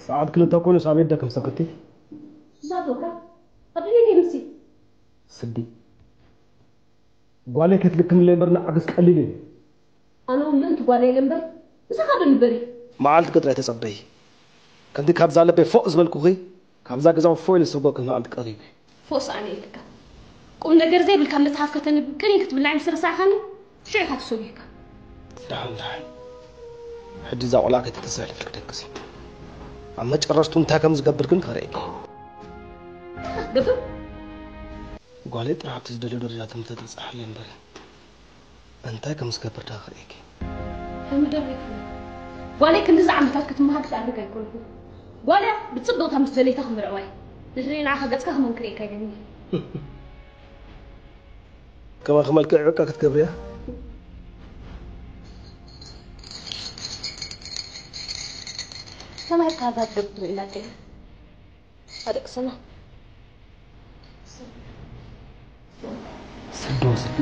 ሰዓት ክልተ ኮይኑ ሳቤት ደክም ሰክቲ። ዛቶካ ኣድልየ ምስ ስዲ ጓለይ ከትልክምለይ እምበር ንዓክስ ቀሊል እዩ። ኣነ እውን ምእንቲ ጓለይ ኢለ እምበር ምሳኻ ዶ ንበሪ? መዓልቲ ቅጥሪ ኣይተጸበዪ። ከምቲ ካብ ዛለበይ ፎእ ዝበልኩኺ ካብዛ ገዛ እውን ፎእ ኢለ ዝሰጎግኪ መዓልቲ ቀሪቡ እዩ። ፎእ ሰኣነ ኢልካ ቁም ነገር ዘይብልካ መጽሓፍ ከተንብብ ቅንይ ክትብል ናይ ምስ ረሳዕኻኒ ሽዑ ኢኻ ተሰጒግካ። ደሓን ደሓን። ሕጂ እዛ ቆልዓ ከይተተስሕልፍ ክደቅስ እዩ። ኣብ መጨረሽቱ እንታይ ከም ዝገብር ግን ከርእየኪ። ገበር ጓለይ ጥራሕ ኣብቲ ዝደልዮ ደረጃ ትምህርቲ ትብጽሓለይ እምበር እንታይ ከም ዝገብር ደኣ ክርእየኪ። ከምደረይኩ ጓለይ ክንድዚ ዓመታት ክትመሃር ክትኣርግ ኣይኮንኩ። ጓልያ ብጽብቕታ ምስ ደለይታ ክምርዕዋ እየ። ድሕሪ ንዓኻ ገጽካ ክመንክር እየ ካይደኒ። ከማኺ መልክዕ ዕቃ ክትገብርያ። ሰማይ ካዛ ትገብር ኢላ ኣደቅስና ስዶ ስዶ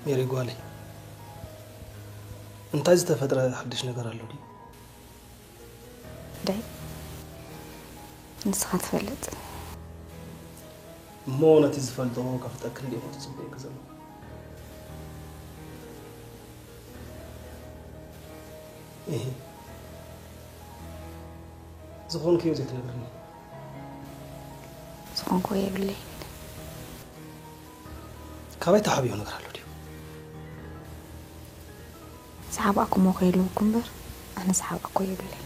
ሜሪ ጓለይ፣ እንታይ ዝተፈጥረ ሓድሽ ነገር ኣሎ ድዩ? ዳይ ንስኻ ትፈልጥ። እሞ ነቲ ዝፈልጦ ከፍጠክን ድሞ ትጽበየኪ ዘለኹ? እሂ፣ ዝኾንክዮ ዘይትነግርኒ? ዝኾንክዎ የብለይን። ካበይ ተሓብዮ ነገር ኣሎ ድዩ? ዝሓባእኩሞ ከይልውኩ እምበር ኣነ ዝሓባእኮ የብለይን።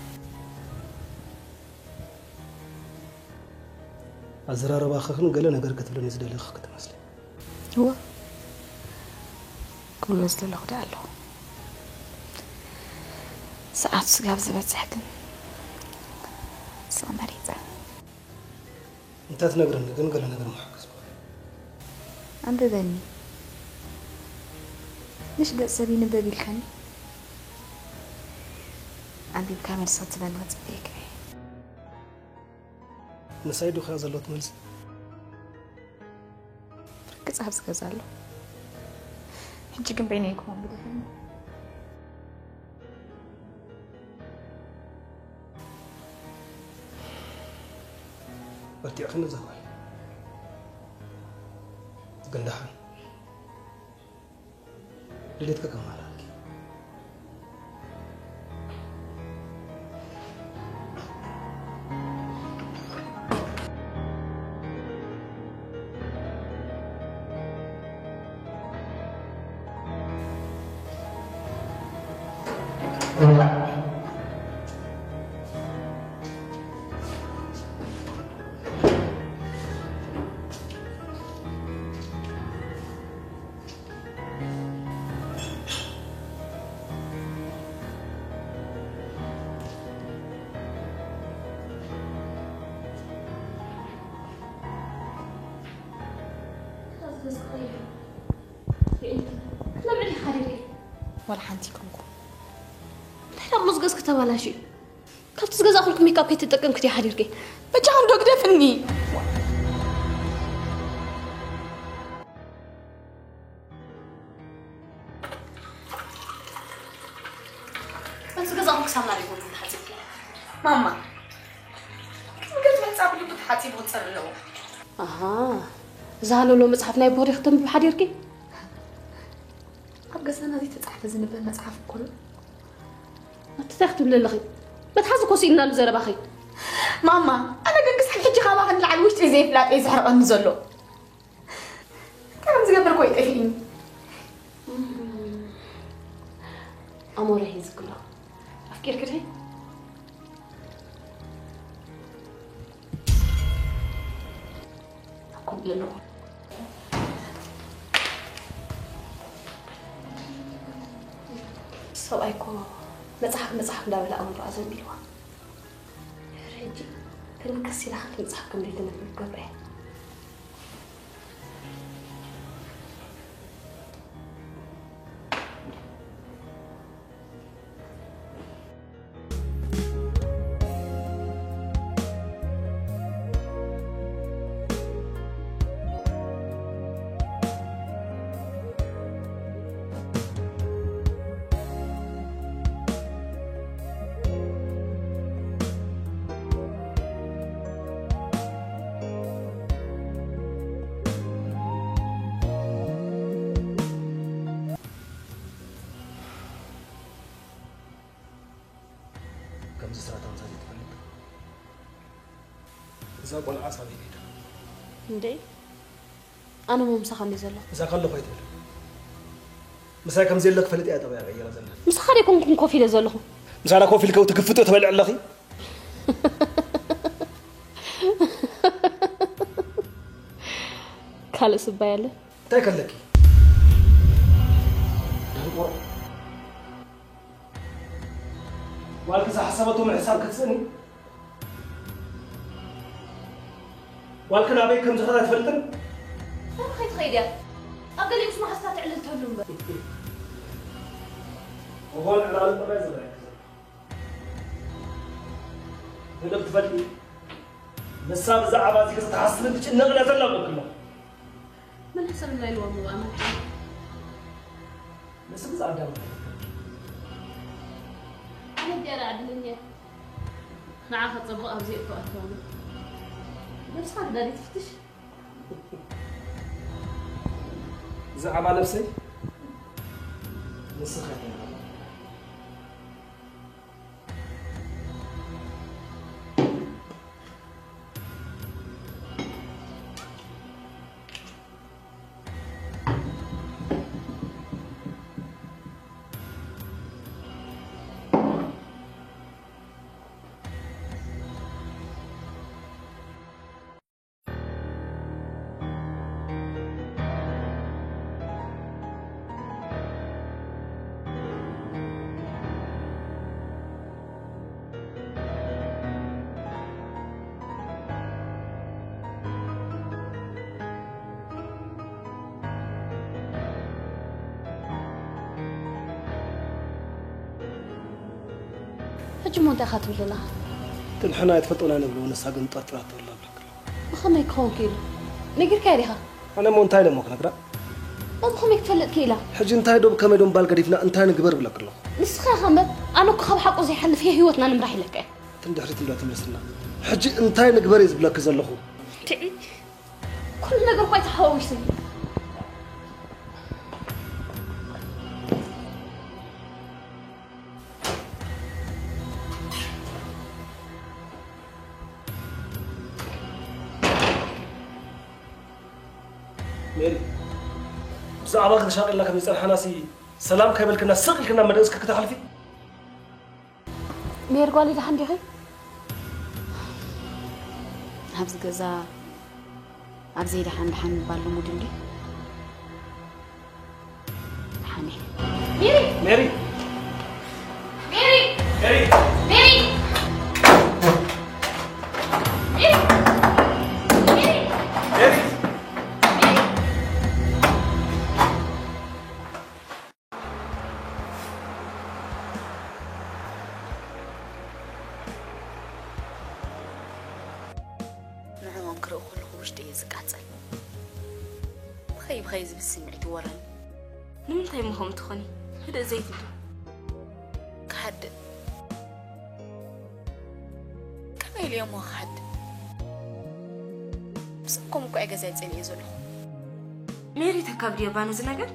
ኣዘራርባኺ ግን ገለ ነገር ክትብልኒ ዝደለኺ ክትመስሊ። እወ ክብሎ ዝደለኹ ደኣ ኣለኹ። ሰዓቱ ስጋብ ዝበጽሕ ግን ስቕ መሪጸ። እንተትነግርኒ ግን ገለ ነገር ምሓገዝኩኺ። ኣንብበኒ። ምሽ ገጽ ሰብ ይንበብ ኢልካኒ? ኣንቢብካ መልሲ ክትበኒ ክጽበየካ እየ። ምሳይ ዶ ኸኣ ዘሎ ትመልሲ? ርግጽ ኣብዚ ገዛ ኣሎ። ሕጂ ግን በይነይ ክኾን ብደፈኒ። በርቲዕክን እዛ ጓል ግን ደሓን ድሌትኪ ከማላልኪ። ዋላ ሓንቲ ይኮንኩ እንታይ ደሞ ዝገዝኪ ተባላሽ እዩ ካብቲ ዝገዛእኩልኪ ሜካፕ ከይተጠቀምኪ ድያ ሓዲርኪ በጃ ክንዶ ግደፍኒ በቲ ገዛኹም ክሳብ ናበይ ጎልኩም ተሓጺብኪ? ማማ፣ ከም ገጽ መሕጻብ ልቡ ተሓጺቡ ክጸሪ ኣለዎ። ኣሃ፣ እዛ ሃለሎ መጽሓፍ ናይ ብኹሪ ክተንብቢ ሓዲርኪ? ኣብ ገዛና ዘይተጻሕፈ ዝንበብ መጽሓፍ እኮ ኣሎ። ኣቲ እንታይ ክትብሊ ኣለኺ? መትሓዚ እኮ ስኢንናሉ ዘረባኺ። ማማ፣ ኣነ ግን ክሳብ ሕጂ ካባኺ ንላዕሊ ውሽጢ ዘይፍላጥ እዩ ዘሕርቐኒ ዘሎ። ከም ዝገብር ኮይ ጠፊእኒ። ኣሞረ ሂዝክሎ ኣፍቂርክ ድይ? ኣኮም የለኹ። ሰብኣይ እኮ መጽሓፍ መጽሓፍ እንዳበለ ኣእምሮኣ ዘንቢልዋ። ሕጂ ክንክስ ኢላ ሓንቲ መጽሓፍ ከም ዘይተንብብ ክገብራ እየ። ከምዚ ስራታ ምሳት ትፈልጥ እዛ ቆልዓ ሳበይ ከይዳ? እንዴ፣ ኣነ ሞ ምሳኻ እንዴ ዘለኹ? እዛ ከለኹ ኣይትብል። ምሳይ ከም ዘየለክ ፈለጥ እያ ጠባያ ቀይራ ዘላ። ምሳኻ ደይ ኮንኩን ኮፍ ኢለ ዘለኹ? ምሳና ኮፍ ኢልከ ትክፍቶ ትበልዕ ኣለኺ? ካልእ ስባይ ኣለ? እንታይ ከለኪ? ደንቆሮ። ጓልኪ ዝሓሰበቶ ምሕሳብ ክትስእኒ? ጓልኪ ናበይ ከም ዝኸዳ ትፈልጥን? ናበይ ከይትኸይድ እያ? ኣብ ገሊኡ ምስ መሓዝታ ትዕልል ተሉ እምበር። እዋን ዕላልን ጥራይ ዝረኣየኪ ዘሎ። ገለ ክትፈልጢ? ንሳ ብዛዕባ እዚ ገዛ ትሓስብን ትጭነቕን እያ ዘላ እኮ። ምን ሕሰብ ናይ ልዋ ምባል ማለት እዩ። ንስኺ ዝኣዳም ኣነ ድያ ደኣ ዕድለኛ እየ። ንዓ ከጸብቕ ኣብዚ እኮ ኣትዋኒ። ነብስኻ ግዳዲ ትፍትሽ። ብዛዕባ ነብሰይ ንስኻ ኢኻ። ሕጂ እሞ እንታይ ኢኻ ትብለና? ጥንሕና ኣይትፈልጦን ኣይነብሎ፣ ንሳ ግን ጠርጢራቶ ኣላ ብለካ ኣለኹ። ብኸመይ ክኸውን ክኢሉ? ነጊርካያ ዲኻ? ኣነ እሞ እንታይ ኢለ እሞ ክነግራ? ብኸመይ ክትፈልጥ ክኢላ? ሕጂ እንታይ ዶ ብከመይ ዶ ምባል ገዲፍና እንታይ ንግበር ብለካ ኣለኹ። ንስኻ ኢኻ እምበር፣ ኣነ እኮ ካብ ሓቁ ዘይሓልፍ ህይወትና ንምራሕ ኢለካ እየ። እቲ ንድሕሪት እንዶ ትምለስና። ሕጂ እንታይ ንግበር እየ ዝብለኪ ዘለኹ። ትዒ፣ ኩሉ ነገር እኳ እዩ ተሓዋዊሱ። ሜሪ፣ ብዛዕባ ከተሻቒልና ከም ዝጸንሓናሲ ሰላም ከይበልክና ስቕ ኢልክና መደስኪ ክትሓልፊ? ሜሪ ጓለይ ደሓን ዲኺ? ኣብዚ ገዛ ኣብ ዘይደሓን ደሓን ምባል ልሙድ እንድዩ። ደሓን እየ። ሜሪ! ሜሪ! ሜሪ! ሜሪ! ሜሪ! ሜሪ! ሜሪ! ሜሪ! ንዕኦም ክርኢ ከለኹ ውሽጠይ እየ ዝቃጸል። ብኸይ ብኸይ ዝብል ስምዒት ይወረኒ። ንምንታይ እሞ ከምኡ ትኾኒ? ህድእ ዘይትብሊ? ክሓድእ። ከመይ ኢለ እሞ ክሓድእ? ብሰንኮም እኮ እየ ገዛይ ጸሊኤ ዘለኹ። ሜሪ ተካብድዮ እባ ነዚ ነገር?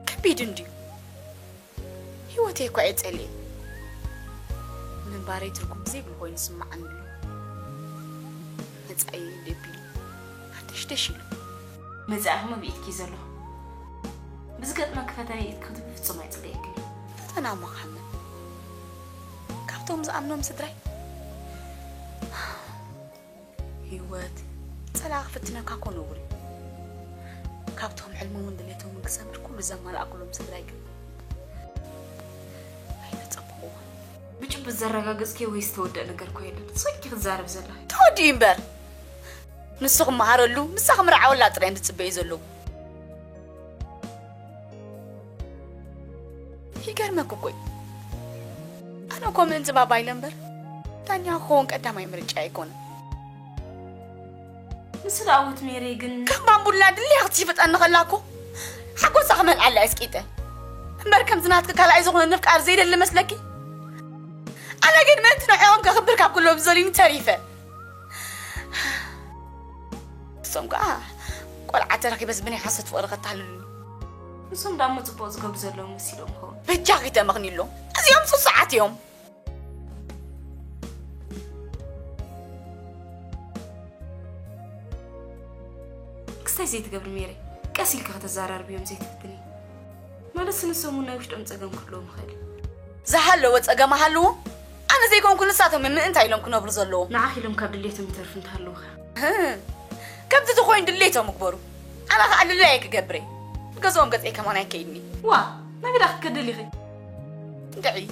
ከቢድ እንድዩ። ህይወተይ እኳ እየ ጸሊኤ። ምንባረይ ትርጉም ዘይብሉ ኮይኑ ይስምዓኒ ኣሎ። መጻኢየይ ደቢሉ። ሃደሽደሽ ኢሉ። መጻኢኹም ኣብ ኢድኪ ዘሎ። ብዝገጥመኪ ፈተነ ኢድኪ ክትህቢ ፍጹም ኣይጽበየክን። ፈተና እሞ ክሓምን። ካብቶም ዝኣምኖም ስድራይ። ህይወት፣ ጸላኢ ክፍትነካ እኮ ነውሪ። ካብቶም ሕልሞምን ድሌቶምን ክሰምር ኩሉ ዘማላእኩሎም ስድራይ ግን። ብዘረጋገጽኪ ወይ ዝተወደእ ነገር እኮ የለን። ስቕ ኢልኪ ክትዛረብ ዘለኺ። ተወዲኡ እምበር። ንሱ ክመሃረሉ፣ ንሳ ክምርዓወላ ጥራይ እዮም ዝጽበዩ ዘለዉ። ይገርመክ እኮ እዩ። ኣነ እኮ ምእንቲ ባባ ኢለ እምበር፣ ዳኛ ክኸውን ቀዳማይ ምርጫ ኣይኮነን። ንሱ ደኣ ወት ሜሪ ግን ከም ባምቡላ ድልያ ክትሽፍጠኒ ከላ እኮ ሓጎሳ ክመልኣላ እየ ስቂጠ። እምበር ከምዚ ናትኪ ካልኣይ ዝኾነ ንፍቃር ዘይደሊ መስለኪ? ኣነ ግን ምእንቲ ንዕኦም ከኽብር ካብ ኩሎም ዝደልዩኒ ተሪፈ። እሶም ከኣ ቆልዓ ተረኺበስ ብናይ ሓሶት ፍቕሪ ከታልሉኒ። ንሶም ደኣ እሞ ጽቡቕ ዝገብሩ ዘለዉ መሲሎም ይኸውን። በጃኺ ተመኽኒሎም። እዚኦም ጽጹዓት እዮም። ክስታይ ዘይትገብሪ ሜሪ፣ ቀስ ኢልኪ ከተዘራርብዮም ዘይትፍትኒ? ማለት ንሶም እውን ናይ ውሽጦም ጸገም ክህልዎም ይኽእል እዩ። ዝሃለወ ጸገም ሃልዎም፣ ኣነ ዘይኮንኩ ንሳቶም ምእንታይ ኢሎም ክነብሩ ዘለዎም? ንዓኺ ኢሎም ካብ ድሌቶም ይተርፉ እንተሃለዉ ኸ? ህም፣ ከምዚ ተኾይኑ ድሌቶም ይግበሩ። ኣነ ኸኣ ድላየ ክገብር እየ። ንገዝኦም ገጸይ ከማን ኣይከይድኒ። ዋ፣ ናበይ ደኣ ክትከዲ ደሊኺ? እንድዒ፣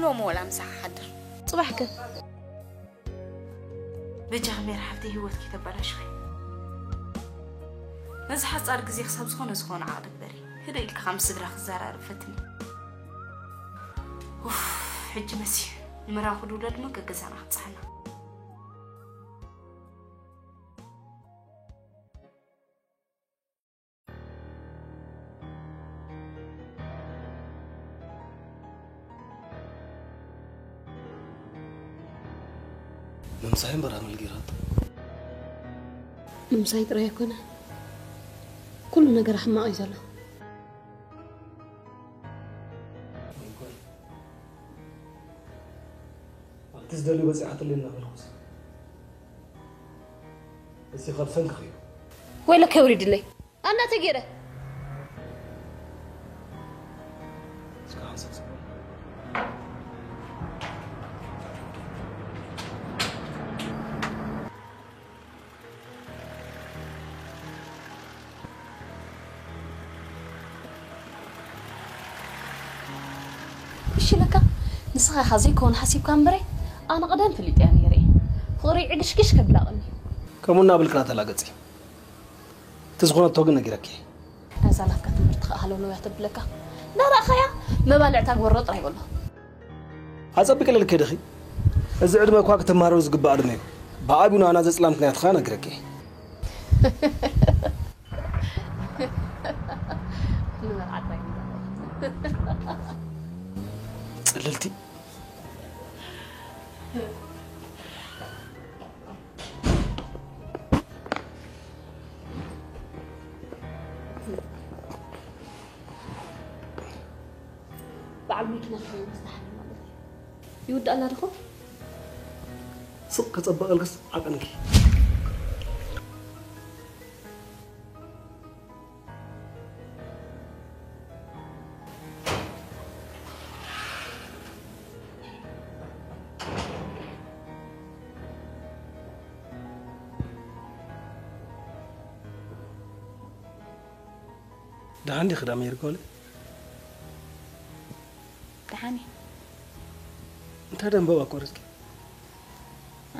ሎሚ ወላ ምሳሕ ሓድር። ጽባሕ ከ? በጃኺ ሜሪ ሓፍተይ፣ ህይወትኪ ተበላሽኺ። ነዚ ሓጻር ግዜ ክሳብ ዝኾነ ዝኾነ ዓቕሊ ግበሪ። ህድእ ኢልኪ ካብ ምስ ስድራ ክዘራረብ ፈትኒ። ኡፍ፣ ሕጂ መሲ ንመርዓ ክድውለሉ እሞ ገገዛና ክብጽሓና። ምምሳይ እምበር ኣመል ገይራቶ። ምምሳይ ጥራይ ኣይኮነ፣ ኩሉ ነገር ሕማቕ እዩ ዘሎ። ኣብቲ ዝደልዩ በጺሓትለይ እናበልኩስ፣ እዚ ካብ ሰንክኺ እዩ። ወይለከ የውሪድለይ። ኣና ተጌረ። እስከ ሓንሳብ ጽቡቕ። እሺ፣ ለካ ንስኻ ኢኻ ዘይከውን ሓሲብካ እምበረ፣ ኣነ ቀደም ፈሊጠያ ነይረ። ፍቕሪ ዕግሽግሽ ከብላቕኒ። ከምኡ እናበልክና ተላገጺ። እቲ ዝኾነቶ ግን ነጊረኪ። ነዛ ናትካ ትምህርቲ ከኣ ሃለውለው እያ ተብለካ። እንዳረኣኻያ መባልዕታ ግበሮ ጥራይ በሎ። ኣጸቢቀ ልልከ ድኺ? እዚ ዕድመ እኳ ክትመሃረሉ ዝግባእ ዕድመ እዩ። ብዓቢኡ ንኣና ዘጽላም ምኽንያት ኸኣ ነጊረኪ። ንመርዓ ጥራይ ንዛረብ። ጽልልቲ። በዓል መኪና ክኸውን ክስተሓል ማለት እዩ። ይውዳእና ድኹም? ስቕ ከጸበቐልክስ ዓቐንኪ። ደሓን ዲኺ ዳ ሜሪ ጓለይ? ደሓን እየ። እንታይ ደንበባ ኣቋሪጽኪ?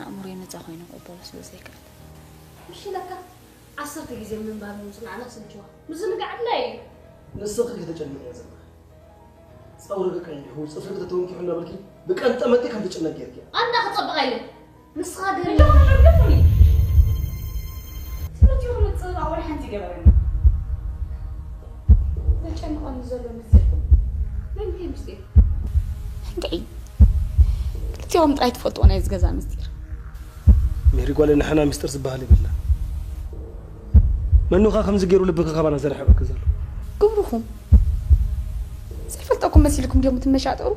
ኣእምሮይ ነጻ ኮይኑ ክቕበሎ ስለ ዘይክእል። ምሽ ለካ ዓሰርተ ግዜ ምንባብ ምጽናዕና ስልችዋ። ምዝንጋዕ ኣድላይ እዩ። ንስኺ ኢኺ ተጨኒቕዮ ዘለኺ። ጸጉርኪ ቀይሑ፣ ጽፍርኪ ተተወንኪሑ እናበልኪ ብቀንጠመንጢ ከም ትጭነቂ ጌርኪ። ኣንዳ ክጸብቕ ኣይልን። ንስኻ ገለ ትምህርቲ ይኹን ምጽባቕ ወላ ሓንቲ ገበረኒ። ዘጨንቐኒ ዘሎ ምስጢር። ናይ እንታይ ምስጢር? እንድዒ። ክልቲኦም ጥራይ ትፈልጥዎ ናይ እዚ ገዛ ምስጢር። ሜሪ ጓለይ፣ ንሕና ምስጢር ዝበሃል የብልና። መኑኻ ከምዚ ገይሩ ልብኺ ካባና ዘርሕቐኪ ዘሎ? ግብርኹም። ዘይፈልጠኩም መሲልኩም ድዮም ትመሻጠሩ?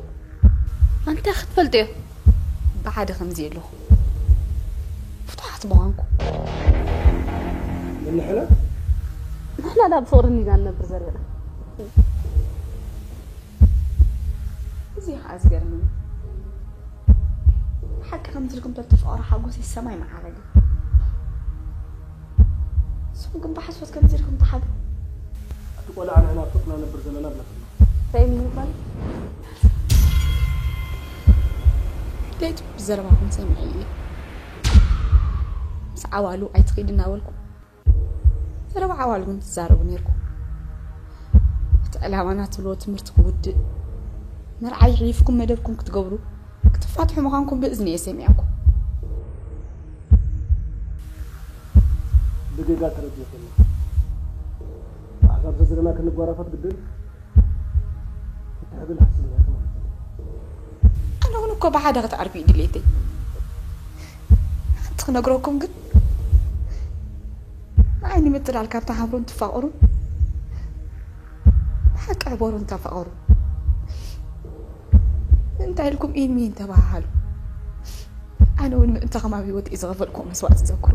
ኣንታ ክትፈልጥዮ ብሓደ ከምዚ ኣለኹ። ፍቱሓት ምዃንኩ። ንሕና? ንሕና ዳ ብፍቕሪ እንዲና ንነብር ዘለና። እዚ ኸዓ ዝገርም እዩ። ብሓቂ ከምዚ ኢልኩም ተትፍቐሩ ሓጎሰይ ሰማይ ምዓረገ። ንስኹም ግን ብሓሶት ከምዚ ኢልኩም ተሓብሩ። ኣቲ ቆልዓ ንሕና ኣብ ፍቕሪ ነብር ዘለና ብለክና። እንታይ እዩ ምባል? ለይቲ ብዘረባኹም ሰሚዐ እየ። ምስ ዓዋሉ ኣይትኺድ እናበልኩ፣ ዘረባ ዓዋሉ ግን ትዛረቡ ነይርኩም። እቲ ዕላማና ትብልዎ ትምህርቲ ክውድእ፣ መርዓ ይሕሊፍኩም መደብኩም ክትገብሩ ክትፋትሑ ምዃንኩም ብእዝኒ እየ ሰሚዐኩም። ብጌጋ ተረዲእኩኒ። ብሓሳብ ዘለና ክንጓራፈፍ ግድን ክትሕብል ሓሲብና ማለት እዩ። ኣነ እውን እኮ ብሓደ ክትዓርኩ እዩ ድሌተይ። ሓንቲ ክነግረኩም ግን፣ ንዓይ ንምጥላል ካብ ትሓፍሩን ትፋቐሩን፣ ብሓቂ ሕበሩን ተፋቐሩ። እንታይ ኢልኩም ኢን ሚን ተባሃሃሉ። ኣነ እውን ምእንታኹም ኣብ ህይወት እዩ ዝኸፈልኩዎ መስዋእቲ ዘክሩ።